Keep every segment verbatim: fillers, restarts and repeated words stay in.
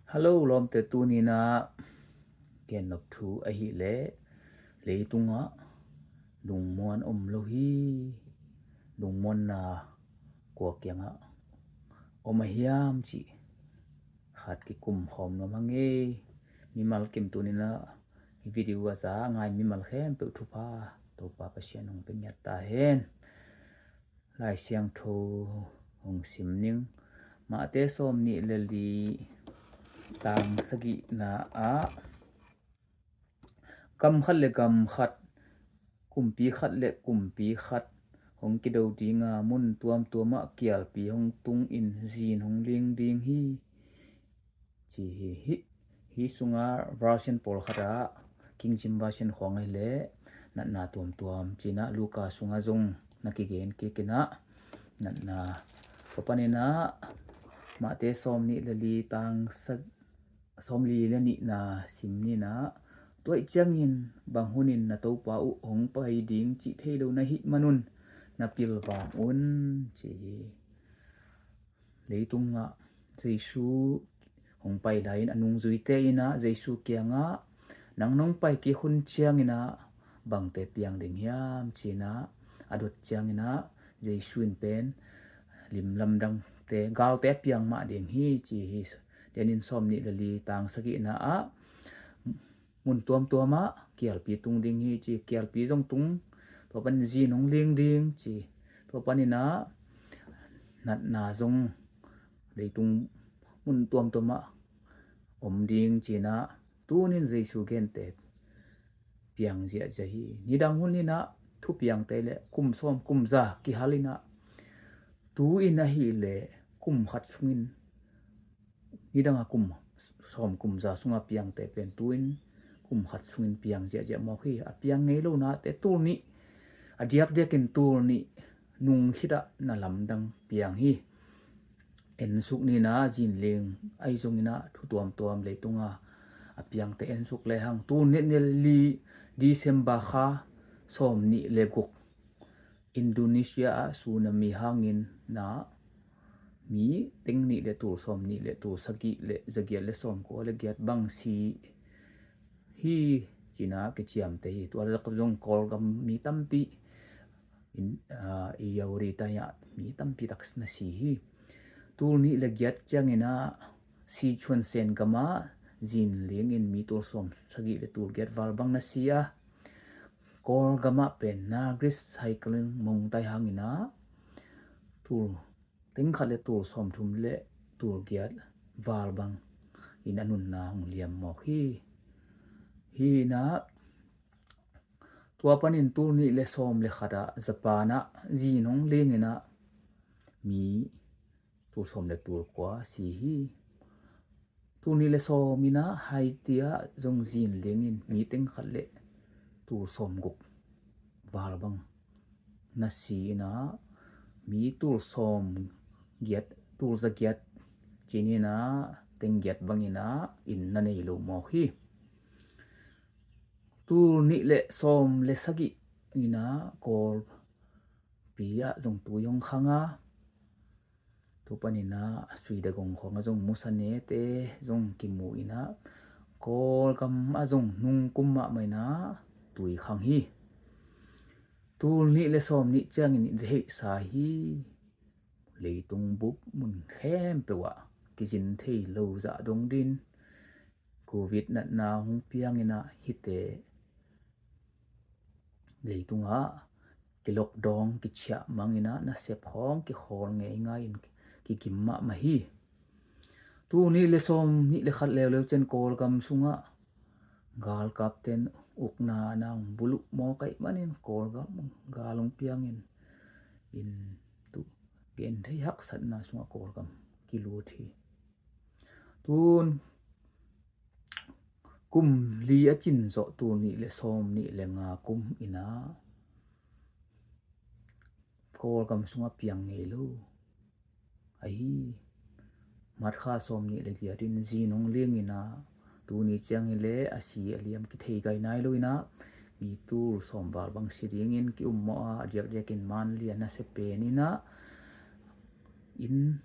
Hello lawmte, tuni-in ah gen nop thu ahih leh leitungah lungmuan om lo hi. Lungmuanna kua kiangah om a hiam cih khat kikum khawm nuam hang ei. Mimal kim, tuni-in ah video a za ngai mimal khempeuh thupha Topa Pasian hong pia ngiat ta hen. Lai Siangtho hong sim ning. Mate sawm nih le li, tang sagihna ah, gam khat le gam khat, kumpi khat le kumpi khat hong kido ding a, mun tuamtuam ah kialpi hong tung in zin hong ling ding hi, ci hi. Hih, hih sungah version pawlkhat ah, King James Version khawng ahih leh natna tuamtuam ci-in ah, Luka sungah zong na kigen kik in ah, natna. Tua panin ah Mate sawm nih le li, tang sa-, sawm li le nihna sim ni in ah, tua ahih ciangin bang hunin na Topa uh hong pai ding cih thei lo na hih manun na pilvang un, ci hi. Leitungah Jesu hong pai lai-in a nungzuite in ah Jesu kiangah, "Nang nong pai kik hun ciangin ah bangte piang ding hiam?" ci-in ah a dot ciangin ah, Jesu in pen lim lamdangte, galte a piang mah ding hi, ci hi. Tua ahih manin sawm nih le li, tang sagihna ah, mun tuamtuam ah kialpi tung ding hi, ci. Kialpi zong tung, tua panin zin hong ling ding, ci. Tua panin ah natna zong leitung mun tuamtuam ah om ding, ci-in ah tuni-in Jesu gente piang ziahziah hi. Nidang hun in ah thupiangte le kum sawm kum za kihal in ah, tu-in ahih leh kum khat sungin, nidang a kum sawm kum za sungah piangte pen tu-in kum khat sungin piang ziahziah mawk hi. A piang ngei lonate tul nih, a diakdiakin tul nih nung khit ah na lamdang piang hi. Ensuk ni in ah, zinling ahi zongin ah, thu tuamtuam leitungah a piangte ensuk lehang, tul nih le li December kha sawm nih le guk, Indonesia ah tsunami hangin ah mi teng nih le tul sawm nih le tul sagih le zagiat le sawmkua le giat bang si hi, ci-in ah kiciamteh hi. Tua lak zong Kawlgam mi tampi, in, aa, i Yauri tai-ah mi tampi tak na si hi. Tul nih le giat ciangin ah Sichuan Sen gam ah zinling in mi tul sawm sagih le tul giat val bang na si a, Kawlgam ah pen Nagris cyclone mongtai hangin ah tul teng khat le tul sawmthum le tul giat val bang in a nunna hong liam mawk hi. Hi in ah, tua panin tul nih le sawm le khat ah Japan ah zin hong ling in ah mi tul sawm le tul kua si hi. Tul nih le sawm in ah Haiti ah zong zinling in mi teng khat le tul sawm guk val bang na si in ah, mi tul sawm giat, tul za giat ci-in ah, teng giat bang in ah inn na nei lo mawk hi. Tul nih le sawm le sagih in ah Kawlpi ah zong tui hong khang a, tua panin ah Sui Dagon khawng ah zong musanete zong kimu in ah, Kawlgam ah zong nung kum mahmah in ah tui khang hi. Tul nih le sawm nih ciangin i theihsa hi. Leitung bup mun khempeuh ah kizin thei lo zah dong dingin Covid natna hong piang in ah, hihte leitungah kilockdown, kichiah mang in ah, nasep khawng kikhawl ngeingai in kigim mahmah hi. Tul nih le sawm nih le khat leuleu ciang Kawlgam sungah galkapte'n ukna na hong buluh mawk ahih manin Kawlgam gal hong piang in, in tu gen thei haksatna sungah Kawlgam kilut hi. Tun kum li a cin zawh, tul nih le sawm nih le nga kum in ah Kawlgam sungah piang ngei lo ahi. March kha sawm nih le giat in zin hong ling in ah, tuni ciang hi leh a si a liam kithei gai nai lo in ah, mi tul sawm val bang si dingin ki-ummawh a, a diakdiakin Manlai ah nasia pen in ah, inn,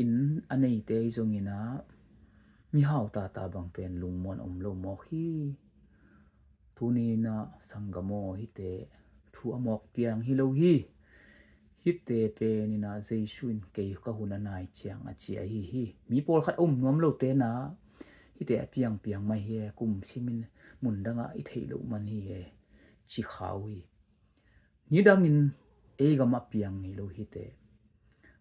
inn a neite hi zongin ah, mihau tata bang pen lungmuan om lo mawk hi. Tuni inah sanggam aw, hihte thu a mawk piang hi lo hi. Hihte pen inah Jesu in kei ka hun a nai ciang a ci ahi hi. Mi pawlkhat a um nuam lote inah hihte a piangpiang mai hi e, kum simin mun dangah i theih loh man hi e, ci kha uh hi. Nidangin ei gamah piang ngei lo hihte.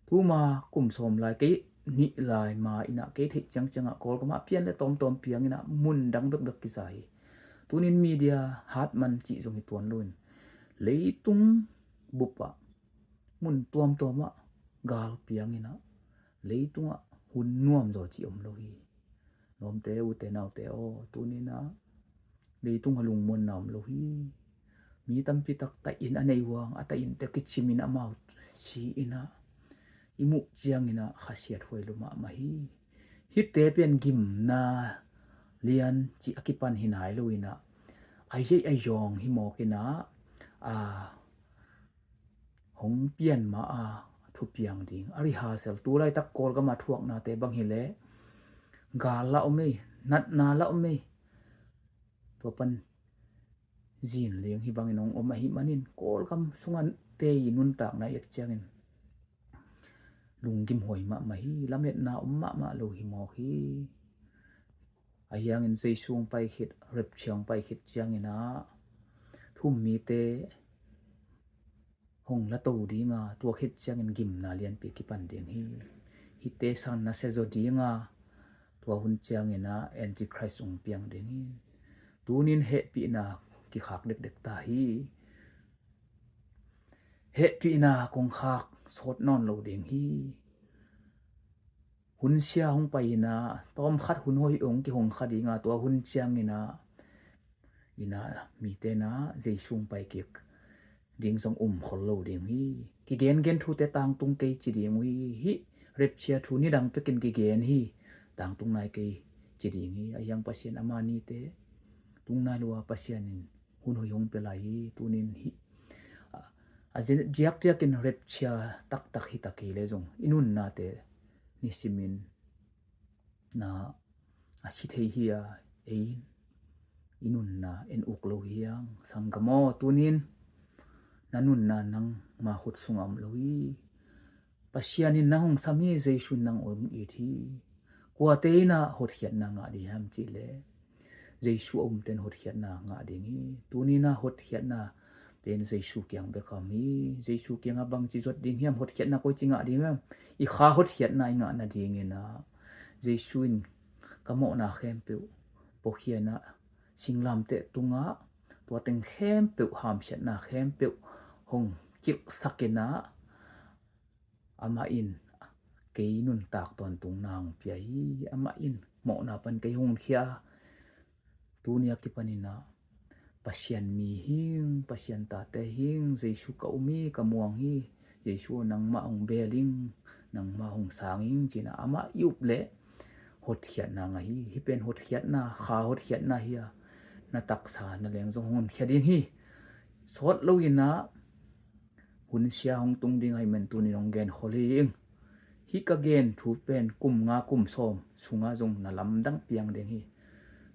Tuma kum sawm lai kei nih lai ma inah kei theih ciangciangah Kawlgamah pian le tawmtawm piang inah mun dang bekbek kisa hi. Tunin media hat man cih zong hi tuan lo in leitung bupah mun tuamtuamah gal piang inah leitungah hun nuam zaw cih om lo hi. Lawmte, ute, naute aw, tuni inah leitung a lungmuanna om lo hi. Mi tampi tak tahin a nei uh a, a tahin te kicimin amau si inah i muh ciang inah khasiat huai lo mahmah hi. Hihte pen gimna lian cih a kipan hi nai lo inah a zeih a zawng hi mawk inah a hong pian ma a thupiang ding a rehearsal, tu laitak Kawlgam a thuaknate bang hileh gal la om ei, natna la om ei. Tua pan zin ling hi bangin hong om ahih manin Kawlgam sungah te i nuntakna i et ciangin lunggim huai mahmah hi. Lametna om mahmah lo hi mawk hi. Ahi hangin Jesu hong pai khit, rapture hong pai khit ciangin ah thu-um mite hong la to ding a, tua khit ciangin gimna lianpi kipan ding hi. Hihte sang nasia zaw ding a, tua hun ciangin ah Antichrist hong piang ding hi. Tunin hehpihna kikhak dekdek ta hi. Hehpihna kong khak sawt nawn lo ding hi. Hun sia hong pai inah, tawmkhat hun hoih hong kihong kha ding a, tua hun ciangin ah, inah mite inah Jesu hong pai kik ding zong um khol lo ding hi. Kigengen thute tangtung kei ci ding uh hi. Hih rapture thu nidang pekin kigen hi. Tangtung nai kei ci ding hi. Ahi hang Pasian ama nite tung nai lo a, Pasian in hun hoih hong pia lai hi. Tunin hih a, a zin diakdiakin rapture taktak hi ta kei le zong i nunnate nisimin na a si thei hi a, ei in i nunna en uk lo hi hang. Sanggam aw, tunin na nunna nangma khut sungah om lo hi. Pasian in nang hong sam hi, Jesu in nang hong it hi. Kuate inah hotkhiatna ngah ding hiam cihleh Jesu a umte in hotkhiatna ngah ding hi. Tuni inah hotkhiatna pen Jesu kiang bek a om hi. Jesu kiangah bangci zuat ding hiam, hotkhiatna koici ngah ding hiam? I kha hotkhiatna i ngah nadingin ah Jesu in ka mawhna khempeuh puakhia inah singlamteh tungah tua teng khempeuh, hamsiatna khempeuh hong kilhsak inah amah in kei nuntak tawntungna hong pia hi. Amah in mawhna pan kei hong khia. Tuni a kipan inah Pasian mi hing, Pasian tate hing, Jesu ka um hi, ka muang hi, Jesu nangmah hong bel ing, nangmah hong sang ing ci inah amah i up leh hotkhiatna ngah hi. Hih pen hotkhiatna, kha hotkhiatna hi a, na taksa na leng zong hong honkhia ding hi. Sawt lo inah hun sia hong tung ding ahih man tunin hong gen khol hi ing. Hih ka gen thu pen kum nga kum sawm sungah zong na lamdang piang ding hi.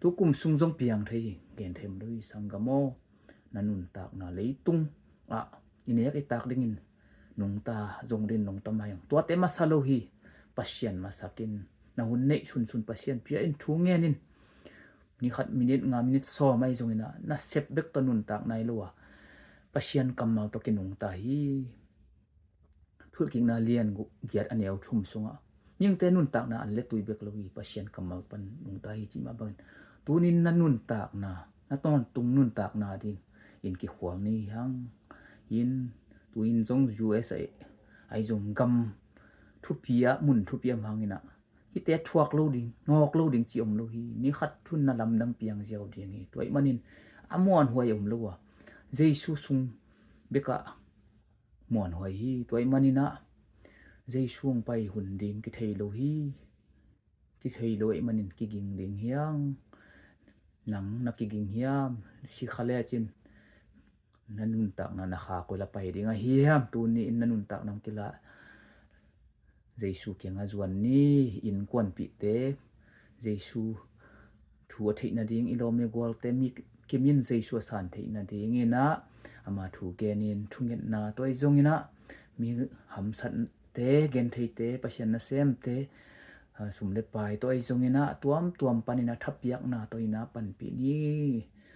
Tu kum sung zong piang thei hi. Gen thei om lo hi sanggam aw. Na nuntakna leitung ah i nek i tak dingin nungta zong din nungta mai ang. Tuate masa lo hi. Pasian masakin na hun neih sunsun Pasian pia in, thu ngen in. Ni khat minit nga minit sawm ahi zongin ah na sep bek tawh nuntak nai lo a, Pasian kammal tawh kinungta hi. Thulkikna lian giat a neu thum sungah mihingte nuntakna an le tui bek lo hi, Pasian kammal pan nungta hi cih mah bangin tunin na nuntakna, na tawntung nuntakna ding in kikhual ni hang. In tuin zong U S A ahi zong gam thupi ah, mun thupi ah mangin ah hihte thuak lo ding, nawk lo ding ci om lo hi. Ni khat thun na lamdang piang ziau ding hi. Tua ahih manin a muanhuai om lo a, Jesu sung bekah muanhuai hi. Tua ahih manin ah Jesu hong pai hun ding kithei lo hi. Kithei lo ahih manin kiging ding hiang. Nang na kiging hiam? Si kha lecin na nuntakna na kha koi la pai ding ahi hiam? Tuni in na nuntakna hong kila, Jesu kiangah zuan ni. Innkuanpihte, Jesu thu a theih nading, i lawm i gualte mi kim in Jesu a san theih nadingin ah ama thu genin thungetna tawh ahi zongin ah mi hamsatte, gentheite, Pasian nasemte, ah, sum le pai tawh ahi zongin ah a tuamtuam panin a thapiakna tawh in ah panpih ni.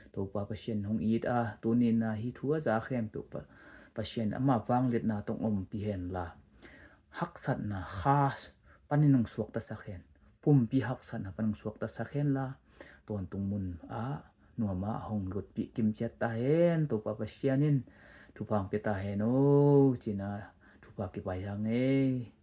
Topa Pasian hong it a, tuni in ah hih thu a za khempeuh Pa-, Pasian ama vangliatna tawh hong ompih henla, haksatna kha panin hong suaktasak hen, pumpi haksatna panin hong suaktasak henla, tawntung mun ah nuam ah hong lutpih kimciat ta hen. Topa Pasian in thupha hong pia ta hen o, ci-in ah thupha kipia hi hang ei.